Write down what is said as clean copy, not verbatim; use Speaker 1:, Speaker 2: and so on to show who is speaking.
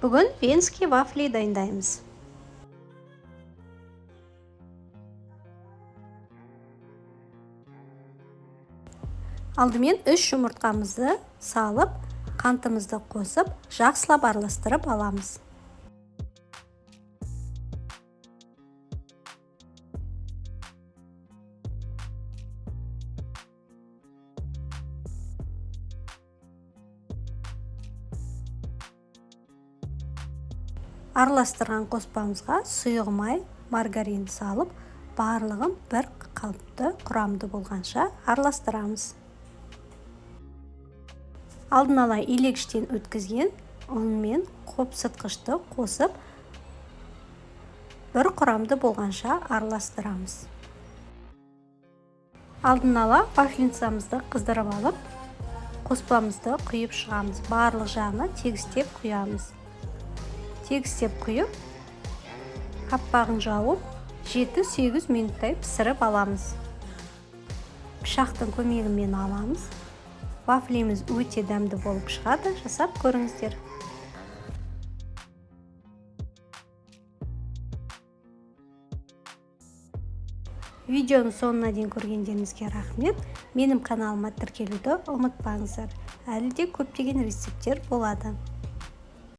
Speaker 1: Бүгін венский вафли дайындаймыз. Алдымен 3 жұмыртқамызды салып, қантымызды қосып, жақсылап араластырып аламыз. Араластырған қоспамызға сұйық май, маргарин салып, барлығын бір қалыпты құрамды болғанша араластырамыз. Алдын ала елегіштен өткізген ұн мен қопсытқышты қосып, бір құрамды болғанша араластырамыз. Алдын ала вафельницамызды қыздырып алып, қоспамызды құйып шығамыз. Барлық жағына тегістеп құямыз. Тегістеп құйып, қаппағын жауып, 7-8 минуттай пісіріп аламыз. Пышақтың көмегімен аламыз. Вафлиміз өте дәмді болып шығады, жасап көріңіздер. Видеоның соңына дейін көргендеріңізге рахмет. Менің каналыма тіркелуді ұмытпаңыздар. Әлі де көптеген рецепттер болады.